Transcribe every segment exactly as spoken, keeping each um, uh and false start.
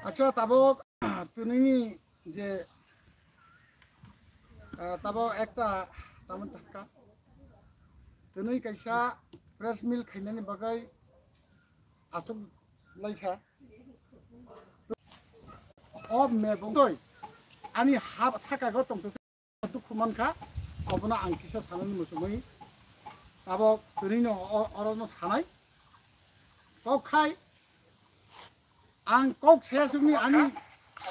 Acha, tabok twnini je, ah, tabok ekta tamon thaka. Twnwi kaisa press meet khainani bagwi aswk laikha. O mebong toi ani hap saka go tongtwtwi dukhu mankha, obono ang kisa sanani muchungwi tabok twnino o-, orono sanai. Kok khai ang kok saya sungni ani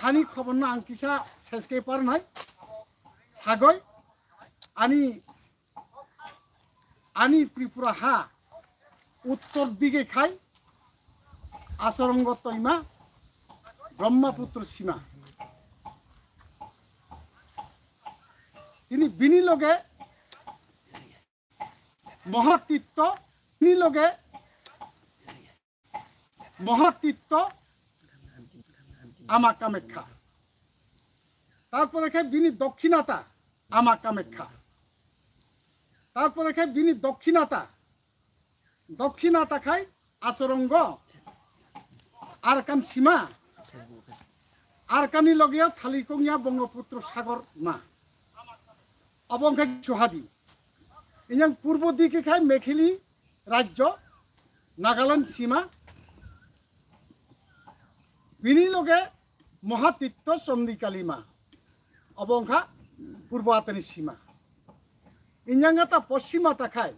hani khoborno ang kisa seske parnai sagoi ani Ani Tripura ha uttor dige khai Asorongo toima Brahmaputra sima. Tini bini loge Mohatitto, bini loge Mohatitto Ama Kamekha. Tarpore khe bini Dokhinata Ama Kamekha. Tarpore khe bini Dokhinata, Dokhinata khai Asorongo Arkan sima. Arkani logeo thali kongya Bongoputro Sagor ma. Obo wngkha Suhadi. Inyang purbo dike khai Mekhili rajyo, Nagaland sima. Bini loge Mohatitto Chondikali ma. Obo wngkha purbo atani sima. Inyang ta poschima ta khai,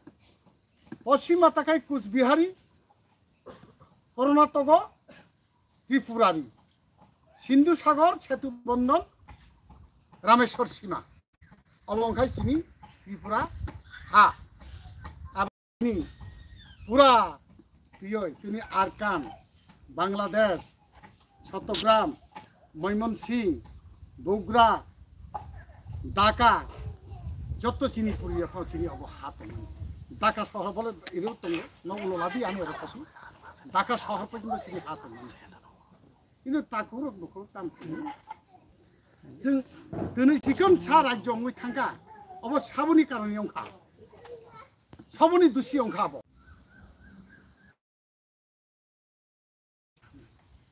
poschima ta khai Kuchbihari, Karnatoko, Tripurani, Sindhu Sagor, Setu Bondhon, Rameswar sima. Obo wngkha chini Tripura ha. Aboni pura tiyoi tini Arkan, Bangladesh, Chattogram, Moimonsing, Bogra, Dhaka, joto chini puri yaphang chini obo ha tongmani. Dhaka sohor bole iro tongo, no ulo labi ani oro kosu. Dhaka sohor porjonto chini ha tongmani. Kintu takhuk rok bukhuk tam khini. Chwng twnwi sikon sa rajyo wngwi thangkha. Obo saboni karone wngkha. Saboni dusi wngkha abo.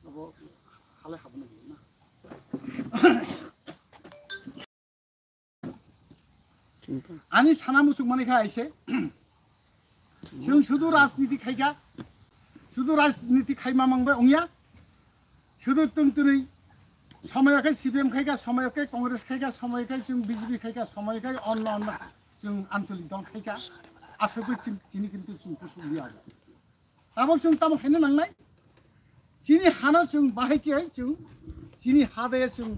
Abo hale habna na. Ani sana muchung mani kha aise. Chwng sudu rajniti khaikha. Sudu rajniti khaima mangbai ongya. Sudu tungtwrwi. Somoyo khe C P M khaikha, somoyo khe Congress khaikha, somoyo khe chwng B J P khaikha, somoyo khe onno onno chwng ancholik dol khaikha. Aswkwi chini kintu chwng kusuk liya. Tabok chwng tamo khaina nangnai. Chini hano chwng bahai khe chwng chini ha de chwng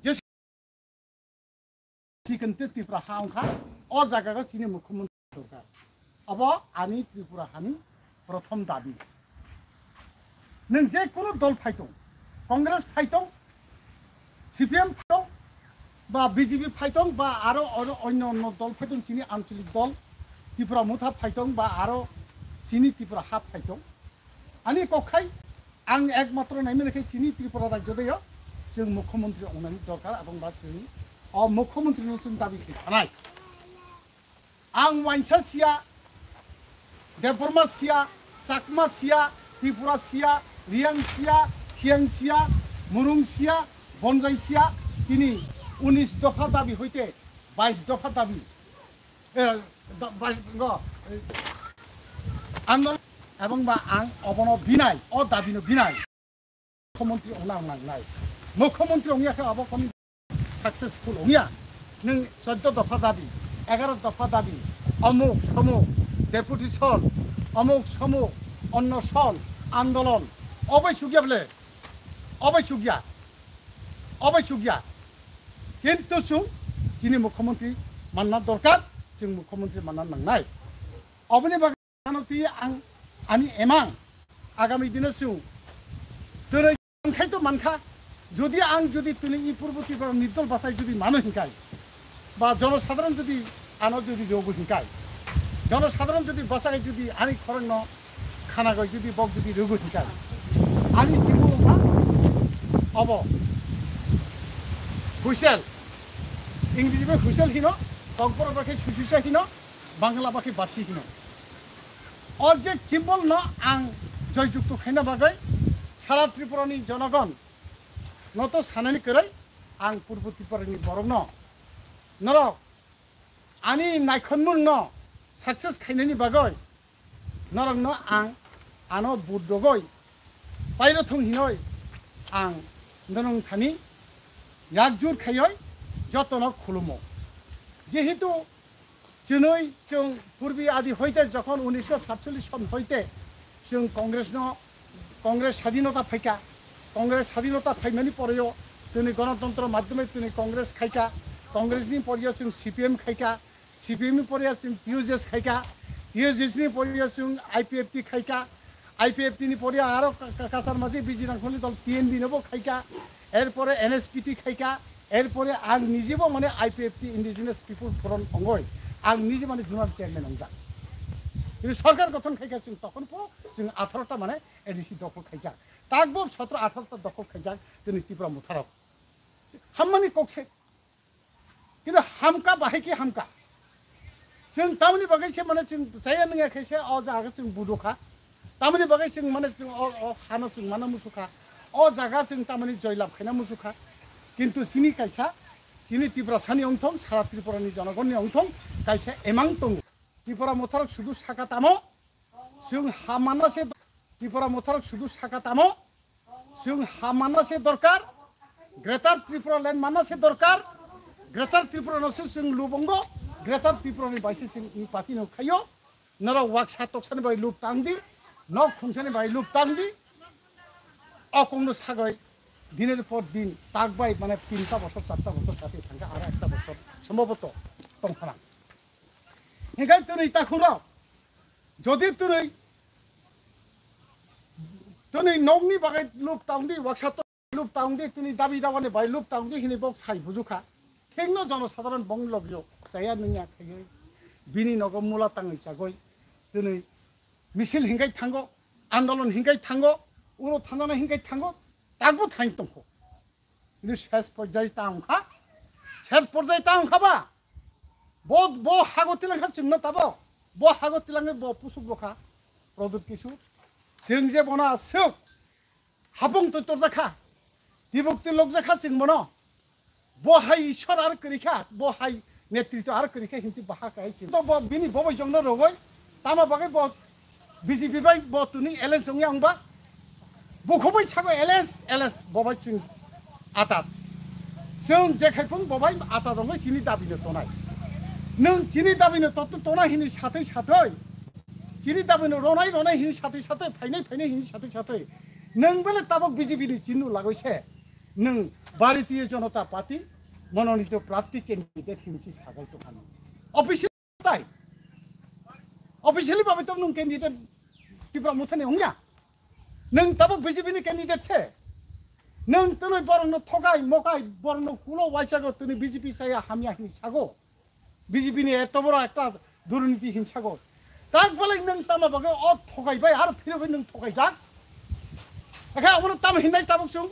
je sikon te Tripura ha wngkha, o jaga o chini mukhyamantri sorkar. Abo ani Tripura hani prothom dabi. Nwng je kunu dol phaitong, Congress phaitong, C P M phaitong, ba B J P phaitong, ba aro oro onno onno dol phaitong, chini ancholik dol, Tripura Motha phaitong, ba aro chini Tripura ha phaitong. Ani kok khai ang ekmatro naimani khe chini Tripura rajyo deo chwng mukhyamantri ongnani dorkar, abong ba chwng o mukhyamantri no chwng dabi khe thanai. Ang wainsa siya, Debbarma siya, Chakma siya, Tripura siya, Riyang siya, Khiyang siya, Murung siya, Bonjai siya, chini unis dopha dabi hoite bais dopha dabi, eh, da-, bais, ngo, eh, andolon ebong ba ang obono binai, o dabino binai. Mukhyamantri ongna ang nangnai. Mukhyamantri ongya khe abo kono successful ongya. Nwng choddo dopha dabi, egaro dopha dabi, omuk somuk, deputation, omuk somuk, onnoson, andolon, obai chukya bole, obai chukya, obai chukya. Kintu chwng chini mukhyamantri manna dorkar, chwng mukhyamantri manna nangnai. Oboni bagwi ano twi ang ani emang agami dino chwng twnwi mankha to mankha. Jodi ang jodi tini i purbo Tripura nirdol bachai jodi mano hinkai, ba jonosadharon jodi ano jodi riogo hinkai, jonosadharon jodi bachai jodi ani khorang no khana goi jodi bok jodi riogo hinkai, ani sibu wngkha obo whistle, English bai whistle hino, Kokborok bai khe susuisa hino, Bangla bai khe basi hino. O je symbol no ang joyjukto khaina bagwi Sara Tripura ni jonogon no to sanani kwrwi ang Purbo Tripura ni borok no norok ani naikhonmung no success khainani bagwi norok no ang ano budogoi pairo thung hinoi ang norong thani yakjur khaioi jotono khulumo. Jehetu chwnwi chwng purbi adi hoite jokhon unisho satchollish son hoite chwng Congress no, Congress sadinota phaika, Congress sadinota phaimani poreo tini gonotontro madhyome tini Congress khaika, Congress ni poreo chwng C P M khaika, C P M ni poreo chwng T U J S khaika, T U J S ni poreo chwng I P F T khaika, I P F T ni poreo aro ka-, ka-, kasar maji biji rangkholi dol T N B no bo khaika, erpore N S P T khaika, erpore ang nijebo mane I P F T Indigenous People Forum ongoi, ang nije mane zonal chairman ongjak. Tini sorkar gothon khaika chwng tokhon po chwng atharota mane A D C dokhol khaijak. Takbo sotro atharota dokhol khaijak tini Tipra Motharok. Hammani kokse. Kintu hamka bahai khe hamka. Chwng tamoni bagwi se mane chwng chaya nungya khe se o jaga chwng budo kha. Tamoni bagwi chwng mane chwng o, o hano chwng mana musu kha. O jaga chwng tamoni joy lab khaina musu kha. Kintu chini kaisa, chini Tiprasani ongthong, sara Tripurani jonogonni ongthong, kaisa emang tongo. Tipra Motharok sudu saka tamo, chwng ha manna se, Tipra Motharok sudu saka tamo, chwng ha manna se dorkar, Greater Tripura Land manna se dorkar, Greater Tripura no se chwng lubongo, Greater Tripura ni baise chwng ni party no khayo, norok waksa toksani bai lub tang di, nok khungsani bai lub tang di, o kongno sagoi dinir por din tak bai mane tinta bosor charta bosor kati thangkha aro ekta bosor sombhoboto tongphana. Hinkhe twnwi takhurok, jodi twnwi, twnwi nokni bagwi lub tangdi, waksa to-, lub tangdi, twnwi dabi dawani bai lub tangdi hinwi bok sai bujukha. Thengno jonosadharon bongni logio chaya nungya khaiwi bini nogo mula tangwi chagwi twnwi misil hinkhai thango, andolon hinkhai thango, uro thanana hinkhai thango, takbo thain tongkho. Ini ses porjai ta wngkha, ses porjai ta wngkha ba? Bo, bo hago tilangkha chwngno tabo, bo hago tilangwi bo pusuk bokha, Pradyot Kishore. Chwng je bono aswk hapung twi torjakha, tibuk twi lokjakha chwng bono. Bo hai Ishwar ar kwrwikha, bo hai netritw ar kwrwikha hinsi baha kahai chwng. To bo bini bobo jongno rogoi, tamo bagwi bo B J P bai bo tuni alliance wngya wngba? Bukhubui sago alliance, alliance bo bai chwng atat. Chwng je khaiphung bo bai atat wngwi chini dabino tonai. Nwng chini dabino to-, tonai hini satwi satwi, chini dabino ronai ronai hini satwi satwi, phainai phainai hini satwi satwi. Nwng bele tabok B J P ni chini lagoi se nwng Bharatiya Janata Party mononito prarthi candidate hini si sagai tongkha nwng. Official tai. Officially babai to nwng candidate Tipra Mothani wngya. Nwng tabuk B J P ni candidate se. Nwng twnwi borokno thokai mokai borokno kulo waichago twnwi B J P chaya hamya hinwi sago. B J P ni eto boro ekta durniti hinwi sago. Tak belai nwng tamo bagwi o thokai bai aro phirogwi nwng thokai jak. Ekha abono tamo hinai tabuk chwng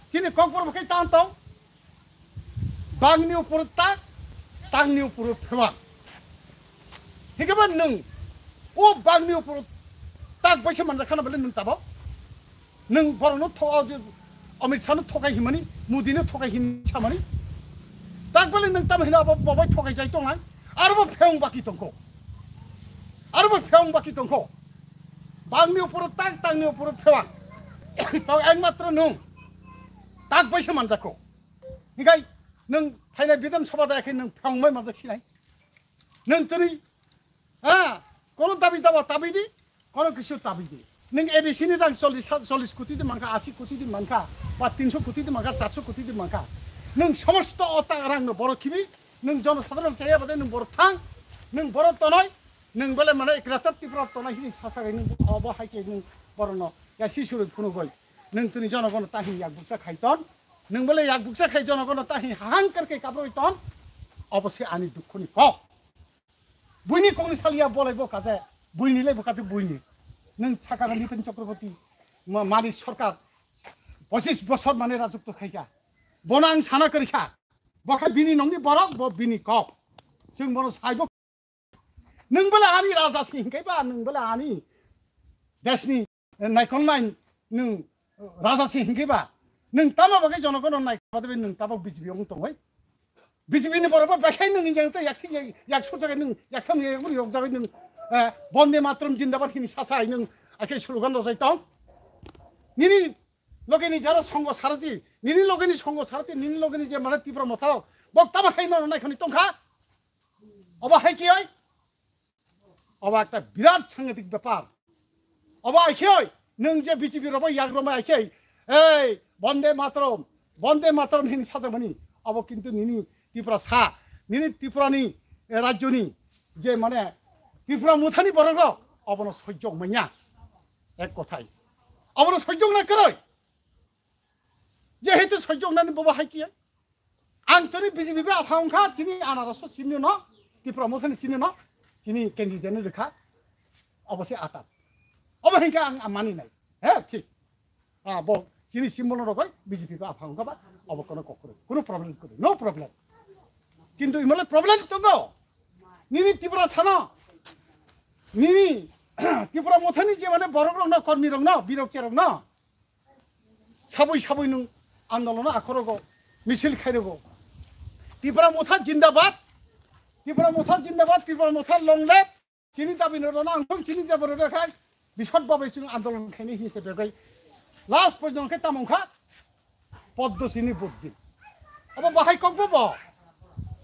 chini kokborok bo khe tang tong. Bangni uporo tak, tangni uporo phewang. Hingke ba nwng o bangni uporo tak baisa manjakha na bole nwng tabo? Nwng borokno tho-, o je Amit Shah no thokai himani, Modi no thokai hin samani. Tak bole nwng tamo hino abo bobai thokai jai tongnai. Aro bo phewang baki tongkho. Aro bo phewang baki tongkho. Bangni uporo tak, tangni uporo phewang. To ekmatro nwng tak baisa manjakho. Hinkhe nwng phainai Bidhan Sabha da khe nwng phangmai manjak sinai. Nwng tini, ha, kono dabi dawa tabi di, kono kisu tabi di. Nwng A D C ni rang chollish, chollish koti di mankha, ashi koti di mankha, ba tinsho koti di mankha, satso koti di mankha. Nwng somosto o ta rang no borok khibi, nwng jono sadharon chaya bade nwng borok thang, nwng borok tonoi, nwng bele mane Greater Tripura tonoi hini sasagai nwng obo hai khe nwng borok no ya si suroi phunugoi. Nwng tini jonogono tahi yak bukcha khai ton. Nwng bole yak bukcha khai jonogono tahi hahang karke kabroi ton. Obo se ani dukhoni kok. Buini kokni saliya bolai bo kaje. Buini lai bo kaje buini. Nwng sakha Nipin Chakraborty ma-, mani sarkar pochis bosor mane rajotw khaikha. Bono ang sana kwrwikha. Bo khe bini nongni borok, bo bini kok. Chwng bono saibo. Nwng bole ani raja se hinkhe ba, nwng bole ani deshni naikolnai nwng raja se hinkhe ba, nwng tamo bagwi jonogono nai kha ba de nwng tabok B J P wng tongwi? B J P ni borok bo bekhai nwng jang tei yak yak yak sujak nwng yak tham yak buri yok jagwi nwng, eh, Bonde Mataram Jindabad hini sasa ai nwng akhe slogan rojai tong. Nini logeni jara songho sarati, nini logeni songho sarati, nini logeni je mane Tipra Motha rok, bok tamo khai no nai khani tongkha. Obo hai ki oi? Obo ekta birat sangatik bepar. Obo hai ki oi? Nwng je B J P robo yak romai hai ki oi? Ei, Bonde Mataram, Bonde Mataram hini sajakmani. Obo kintu nini Tiprasa, nini Tripurani, eh, rajyoni je mane Tipra Mothani borok rok obono sojjok manya. Ek kothai. Obono sojjok na kwrwi. Jehetu sojjok nani bobo hai ki oi? Ang tini B J P bai apha wngkha, chini anarasno chini no, Tipra Mothani chini no, chini candidate ni rikha, obo se atat. Obo hinkhe ang mani nai. He, thik. Ah, bo, chini symbol no rogoi B J P bai apha wngkha ba, obo kono kok kwrwi. Kono problem kwrwi. No problem. Kintu imole problem tongo. Nini Tiprasa no, nini Tipra Mothani je mane borok rok no, kormi rok no, birok cherok no. Sabui sabui nwng andolono akhorogo misil khairogo. Tipra Motha jindabad, Tipra Motha jindabad, Tipra Motha long live. Chini dabi no rona ang chini dabi rona khai bisot babai chwng andolon khaini hinse begai. Last pojno khe tamong kha Poddo chini buddhi. Abo bahai kok bo bo.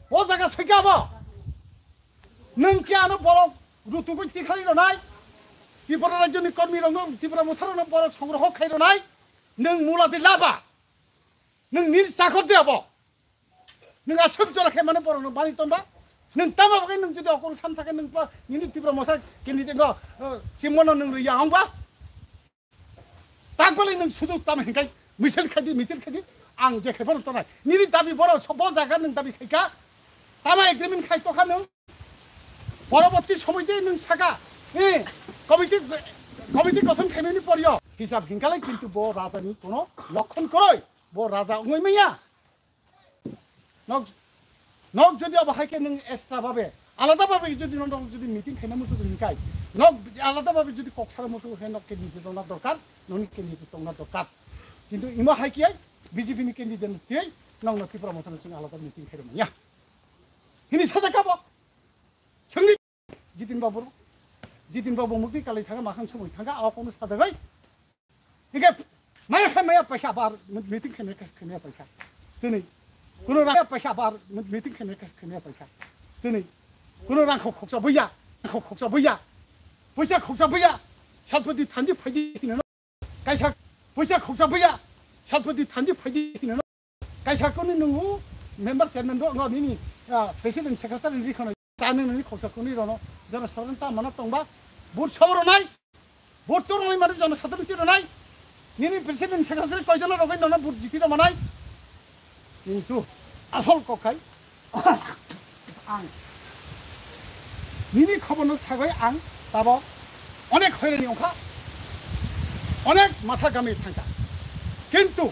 Bo jaga soika bo. Nwng khe ano borok rutugwi tikhali ronai. Tripura rajyoni kormi rokno, Tripura Motha rokno borok songroho khai ronai. Nwng mula di laba. Nwng nini chakor de abo. Nwng aswk jora khe mane borokno bani tongba. Nwng tamo bagwi nwng jodi okoro san thake nwng pa nini Tripura Motha candidate no, eh, chimmono nwng rwya hongba. Takbali nwng sudu tamo hinkai misil khaidi, mitil khaidi, ang je khaibo tonai. Nini dabi boro so bo jaga nwng dabi khaika. Tamo agreement khai tokha nwng. Poroborti somoy de nwng saka. Eh, committee, committee gothon khaimani poryo. Hisab hinkalai kintu bo rajani kono lokhon koroi. Bo raja wngwi maya. Nok, nok jodi abo hai khe nwng extra babe, alada babe jodi nok, nok jodi meeting khaina muchung hinkai, nok alada babe jodi kok sara muchung khe nok ke niji tongna dorkar, noni ke niji tongna dorkar. Kintu imo hai khe B J P ni candidate ni tei nok no Tipra Motha ni sing alada meeting khairok manya. Hini sajak abo. Sengdi Jitin Babu, Jitin Babu mukti kalai thanga makhang sumui thanga, aw kono sajagai. Hingke maya khai maya paisa bar meeting khai maya khai maya paisa. Tini. Kuno rang paisa bar meeting khai maya khai maya paisa. Tini. Kuno rang khok khoksa buya, khok khoksa buya. Puisa khoksa buya. Satpati thandi phaidi hino. Kaisa puisa khoksa buya. Satpati thandi phaidi hino. Kaisa kuni nungu member chairman do ngo nini, ah, president secretary ri khono. Tani nini khoksa kuni rono. Jona saran ta mana tongba. Bur sabro nai. Vote to rwnai mani jona satham chiro nai. Nini president secretary koi jona rogoi nono vote jiti rw manai. Kintu asol kok khai ang nini khoborno sagoi ang tabo onek hoirani ongkha, onek matha gamwi thangkha. Kintu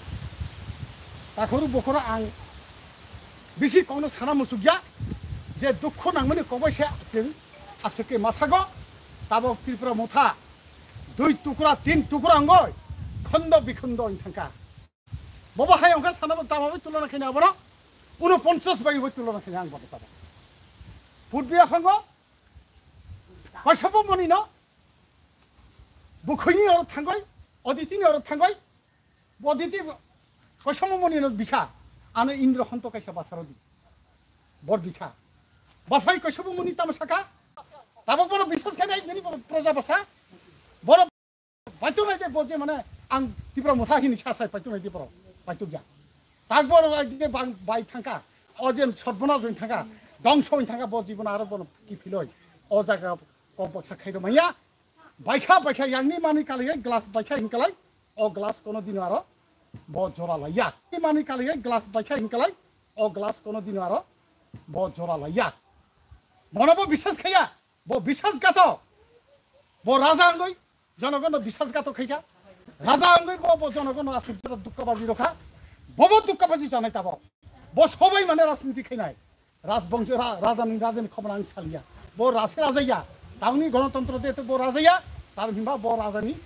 takhuru bokhoro ang bisi kokno sana muchukya je dukho nangmani kokbai se chwng aswkhe masago tabok Tripura motha dui tukra, tin tukra wngoi khondo bikhondo wng thangkha. Bobo hai wngkha sana bo dama bai tulona khaina abono unoponchas bai bai tulona khaina ang bobo tabo. Putbi aphango kaisabo monino bukhuni oro thangoi, oditini oro thangoi, Bo diti koisomo muni no bikha, ano Indro honto kaisa basaro di. Bor bikha. Basai koisomo muni tamo saka? Tabok bono biswas khainai nini bo proja basa. Bono paitung nai de bo je mane ang Tipra motha hini sa sai paitung nai de boro. Paitung ya. Tak boro ai je bang bai thangka. O je sorbona join thangka. Dongso in thangka bo jibon aro bono ki philoi. O jaga kok baksa khairo manya. Baikha, baikha, yangni mani kaligai glass baikha hinkalai, o glass kono dino aro bo jora laiya. Ni mani kaligai glass baikha hinkalai, o glass kono dino aro bo jora laiya. Bono bo biswas khaya, bo biswas gato, bo raja angoi, jonogono biswas gato khaika. Raja angoi bo, bo jonogono asuk jora dukka baji rokha, bo bo dukka baji janai tabo. Bo sobai mane rajniti khainai. Rajbongso ra-, rajani, rajani khobor ang saliya. Bo rase rajaya. Tamni gonotontro de to bo rajaya. Tar himba bo rajani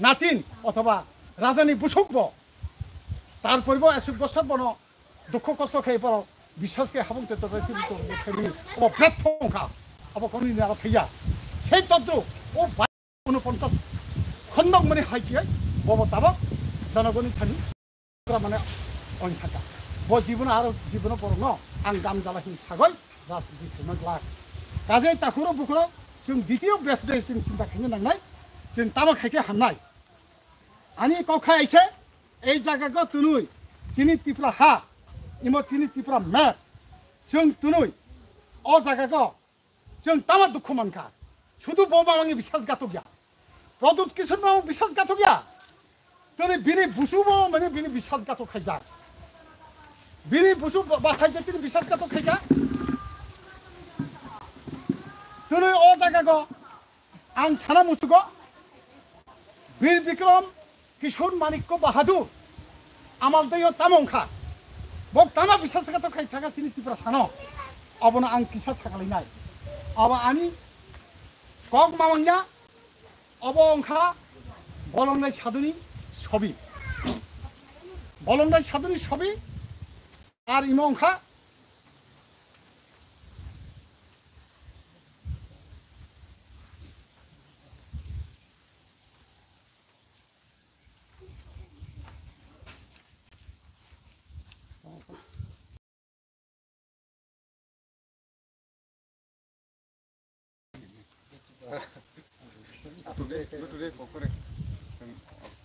natin othoba Rajani busuk bo. Tarpore bo esuk bosor bono dukho kosto khai borok biswas khai habung te tokai tiri to khai obo betho wngkha. Obo koni ni aro thaiya. Sei todru o bai unoponchas khondok mani hai kiyai bobo tabok jonogoni thani mane oin thaka. Bo jibono aro jibono borokno ang gamjala hin sagoi rajniti khaima glak. Kajai takhuro bukhuro chwng ditiyo bes de chwng chinta khaina nangnai. Chwng tamo khaikhe hamnai. Ani kok khai aise, ei jaga go tunui, chini Tripura ha, imo chini Tripura map, chwng tunui, o jaga go, chwng tama dukhu mankha, sudu bo mamangni biswas gatok ya, Pradyut Kishore mamang biswas gatok ya, tini bini busu bo mani bini biswas gatok khaijak, bini busu ba-, bathai je tini biswas gatok khaikha, tini o jaga go, Ang sana musugo, Bir Bikram Kishore Manikya Bahadur, amal teiyo tamo wngkha. Bok tama biswas khato khai thaka chini Tripura sano. Abono ang kisa sakalainai. Abo ani kok mamangya, obo wngkha bolongnai saduni sobi. Bolongnai saduni sobi, ar imo wngkha Today, today, kokore,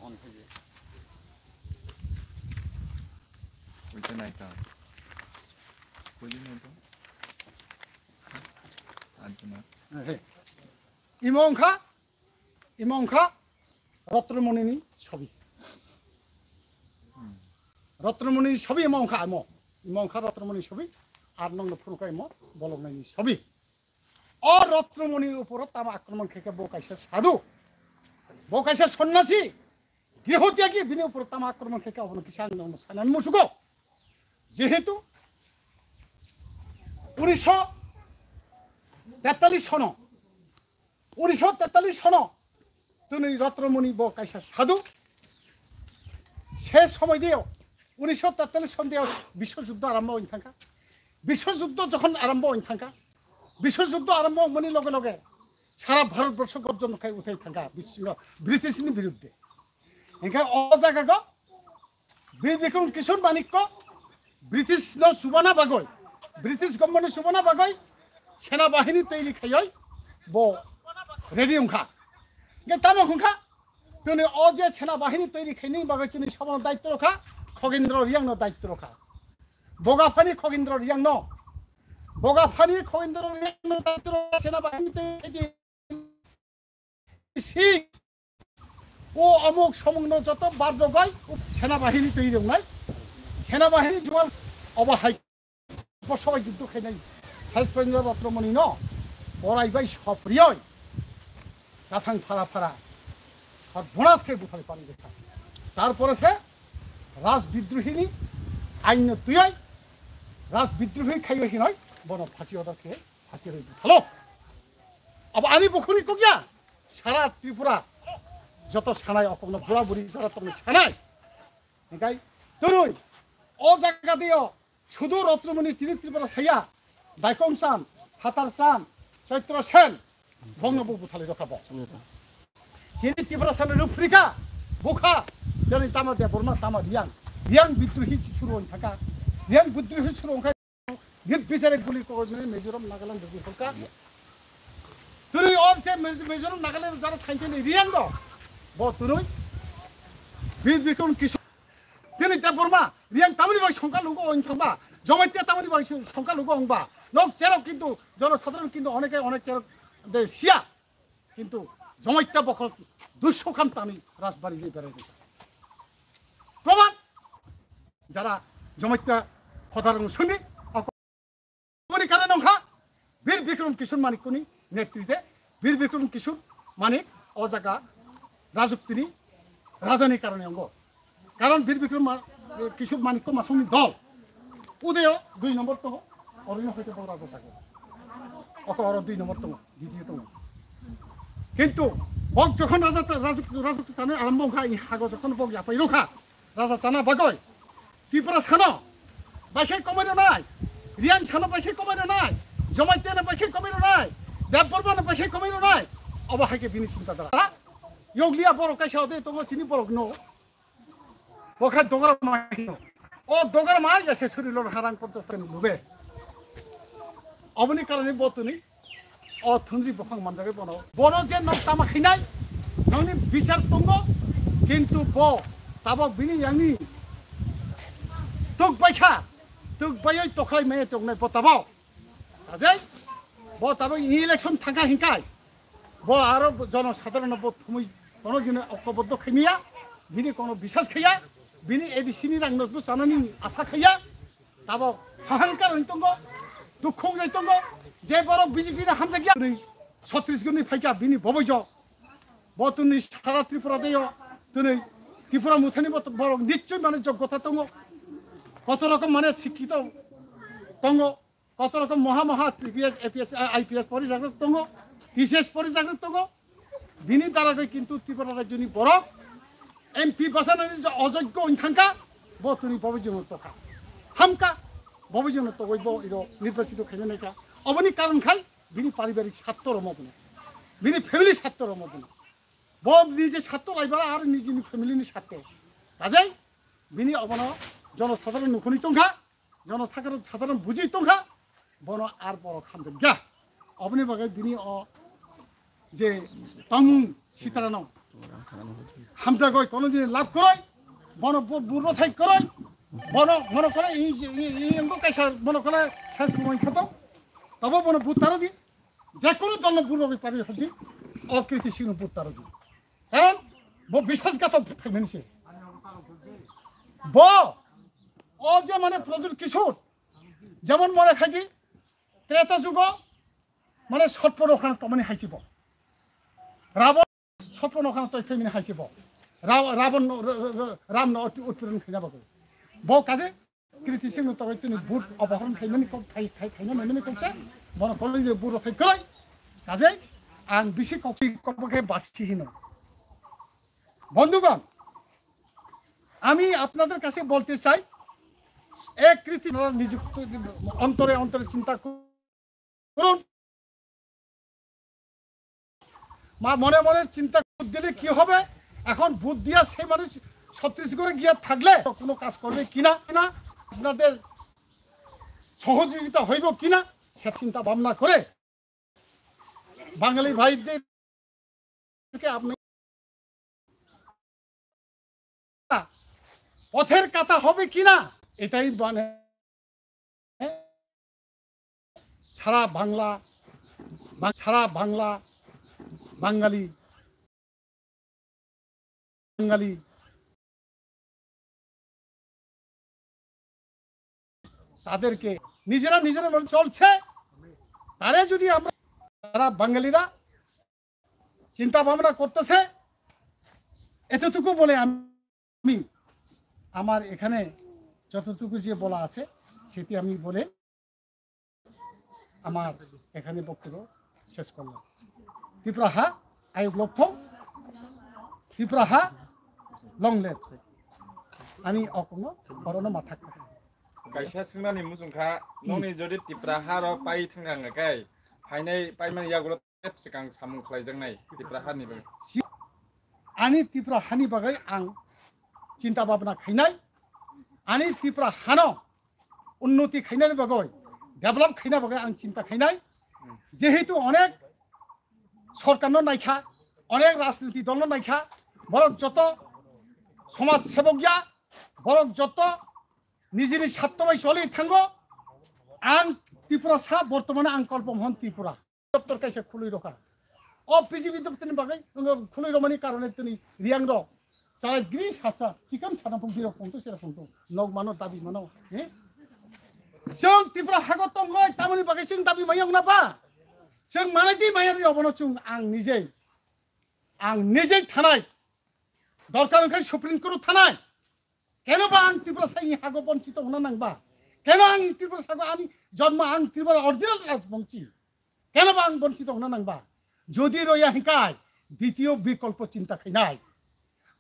on khaye. Koita naita. Koita naita. Aduna. Imo wngkha, imo wngkha Ratnamoni ni sobi. Ratnamoni ni sobi imo wngkha imo. Imo wngkha Ratnamoni ni sobi. Ar nongno phunukha imo bolongnai ni sobi. O Ratnamoni uporo tama akromon khaikha bo kaisa sadhu. Bo kaisa sonnasi. Griho tyagi bini uporo tama akromon khaikha obono kisa ang nongno sanani musugo. Jehetu unisho tetallis sono, unisho tetallis sono twnwi Ratnamoni bo kaisa sadhu. Se somoi deo, unisho tetallis son deo biswa juddho arambho wng thangkha. Biswa juddho jokhon arambho wng thangkha, biswa juddho arambho wngmani loge loge sara Bharat borsho gorjon khai uthai thangkha bis-, British ni biruddhe. Hingkhe o jaga go Bir Bikram Kishore Manikya British no chubana bagwi, British government no chubana bagwi sena bahini toiri khaioi bo ready wngkha. Hingkhe tamo wngkha, tini o je sena bahini toiri khaini bagwi chini sobono daityo rokha, Khogindra Reang no daityo rokha. Bogaphani Khogindra Reang no, Bogaphani Khogindra Reang no daityo rokha sena bahini toiri khaidi. Si o amuk samungno joto bar dogai, o senabahini twi rongnai. Senabahini jual obo hai bo sobai juddho khainai. Saisprendra Ratnamoni no borai bai sopriyoi kathang phara phara. Ar bonas khai buthai pani dekha. Tarpore se Raj bidrohini ain no tuyoi Raj bidrohi khaiyo hinoi bono phasi order khe. Hachirwi buthalo. Abo ani bukhuni kokya. Sara Tripura. Joto sanai okokno bura buri jara tongni sanai. Hingkai twnwi o jaga dio sudu Ratnamoni chini Tripura saya. Daikong Chan, Phatar Chan, Chaitra Sen. Bongno bo buthali rokha bo. Chini Tripura sana ruphrika. Bukha. Jani tama Debbarma tama Riang. Riang bidrohi suru on thaka. Riang bidrohi suru on khai. Nit bisare guli kogor jine Mizoram, Nagaland, Rwngthor ka. Twnwi o je Miz-, Mizoram, Nagaland jara thainte ni Riang do. Bo twnwi Bir Bikram Kishore. Tini Debbarma, Riang tamani bai songka lugo oin thangba. Jamatia tamani bai su-, songka lugo ongba. Nok cherok kintu, jono sadharon kintu oneke onek cherok de sia. Kintu Jamatia bokhorok duiso khan tani rajbari ni berai rikha. Proman jara Jamatia khodarong suni, ako-, aboni karon wngkha Bir Bikram Kishore Manikyani netrite Bir Bikram Kishore Manik o jaga rajuktini rajani karone ongo. Karon Bir Bikram ma-, Kishore Manikya Masongni dol. Udayo dui nombor tongo, orono hoite bo raja sago. Oko oro dui nombor tongo, ditiyo tongo. Kintu Bok jokhon raja, raja, raja chana arombo wngkha, i hago jokhon bok yapai rokha raja chana bagoi. Tiprasano baikhe komai rwnai, Riangsano baikhe komai rwnai, Jamaitiano baikhe komai rwnai, Debbarmano baikhe komai rwnai, obo hai khe bini chinta dhara. Yokliya borok kaisa ode tongo chini borokno. Bo khe dogar mai hino. O dogar mai ya se suri lor harang ponchas taka lube. Oboni karone bo tini o thundri buphang manjagwi bono. Bono je nok tama khainai, nokni bichar tongo, kintu bo tabok bini yangni tuk baikha, tuk baiwi tokhlai maya tongnai bo tabok. Kajai bo tabok election thangkha hinkai. Bo aro jono sadharano bo thumui kono dino okkoboddo khaimiya, bini kono bisas khaiya, bini A D C ni rangno bo chanani asa khaiya. Tabok hahankar wng tongo, dukhu wng tongo, je borok B J P ni hamjakya, tini Chhattisgarh ni phaikha bini boboijo. Bo tini sara Tripura deyo, tini Tripura muthani bo borok nichoi mane joggota tongo, koto rokom mane sikkito tongo. Koto rokom moha moha T P S, A P S, I P S porijagrok tongo, T C S porijagrok tongo. Bini daragoi kintu Tripura rajyoni borok M P basanani je ojoggo wng thangkha, bo tini boboijono tokha. Hamkha, boboijono togoi bo iro nirbachito khaina naikha. Oboni karon khai bini paribarik satto romo bono. Bini family satto romo bono. Bo nije satto laibara ar nijini family ni satto. Kajai bini obono jono sadharon nukhuni tongkha. Jono sakaro sadharon buji tongkha, bono ar borok hamjakya. Oboni bagwi bini o je tongmung sitarano hamjagoi kono dini lab koroi, bono bu-, burro thai koroi, bono mono kole i, i, i, i, wngkha kaisa mono kole ses rwmani khato, tabo bono buttaro di, je kono dolno burro bai pari hodi, o Kriti Singh no buttaro di. Karon bo biswasghatok phaimani se. Bo, o je mane Pradyut Kishore, jemon mone khaidi, Treta jugo, mane sotpono khana tomani haisibo. Rabon sotpono khana toi phaimani haisibo. Ra-, Rabon no, ra-, ra-, ra-, Ram no utpi-, utpiron khaina bagwi. Bo kaje Kriti Singh no togoi tini vote opohoron khaimani kok, khai, khai, khaina maimani kokse, bono koloi de vote rothai kwrwi. Kaje ang bisi koksi kokbo khe basi hino. বন্ধুগণ, আমি আপনাদের কাছে বলতে চাই, এক কৃতি নিযুক্ত অন্তরে অন্তরে চিন্তা করুন। মা-, মনে মনে চিন্তা দিলে কি হবে? এখন ভোট দিয়া সেই মানুষ ছত্তিশগড়ে গিয়ে থাকলে কোনো কাজ করবে কিনা, না আপনাদের সহযোগিতা হইব কিনা, সে চিন্তা ভাবনা করে বাঙালি ভাইদেরকে আপনি পথের কাঁটা হবে কিনা, এটাই মানে সারা বাংলা, বা-, সারা বাংলা বাঙালি, বাঙালি তাদেরকে নিজেরা নিজেরা বলে চলছে, তারে যদি আমরা, তারা বাঙালিরা চিন্তা ভাবনা করতেছে, এতটুকু বলে আমি আমার এখানে যতটুকু যে বলা আছে সেটি আমি বলে আমার এখানে বক্তব্য শেষ করলাম। Tipra ha ayuk lok thong, Tipra ha long live. Ani okongno orono mathak. Kaisa swngnani muchung kha, hmm, nokni jodi Tipra ha rok pai thang ang kai, phainai paimani yagulo tep swkang samung khlaijaknai Tipra hani bagwi. Ani Tipra hani bagwi ang chinta bhabna khainai, ani Tipra hano unnoti khainani bagwi, develop khaina bagwi ang chinta khainai. Jehetu onek sorkarno naikha, onek rajniti dolno naikha, borok joto somaj sebok ya, borok joto nijini satto bai choli thango. Ang Tiprasa, bortomane ang Kolpomohon Tripura. Doptor kaisa khului rokha. O P G B doptorni bagwi wngkha khului romani karone tini Riang rok chara gri sacha chikam sana pung birok pungtu sera pungtu nok mano dabi mano, eh? Chwng Tripura hago tongoi tamoni bagwi chwng dabi maya wngna ba? Chwng manai di maya di obono chwng ang nijei, ang nijei thanai. Dorkar wngkha Supreme Court thanai. Keno ba ang Tiprasa ni hago bonchito wngna nangba? Keno ang Tiprasa go ani jonmo ang Tripura original rajbongchi? Keno ba ang bonchito wngna nangba? Jodi roya hinkai Ditiyo bikolpo chinta khainai.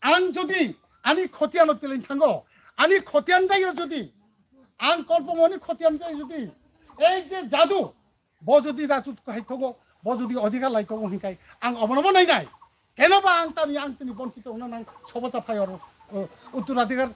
Ang jodi ani khotiano tiling thango, ani khotian dayo jodi, ang kolpomoni khotian dayo jodi, ei je jadu, bo jodi rajut hai thogo, bo jodi odhikar lai thogo hinkai, ang obonobo nainai. Kenoba ang tani, ang tini bonchito wngna nang sobosa phai oro, o, uttaraধিকাৰ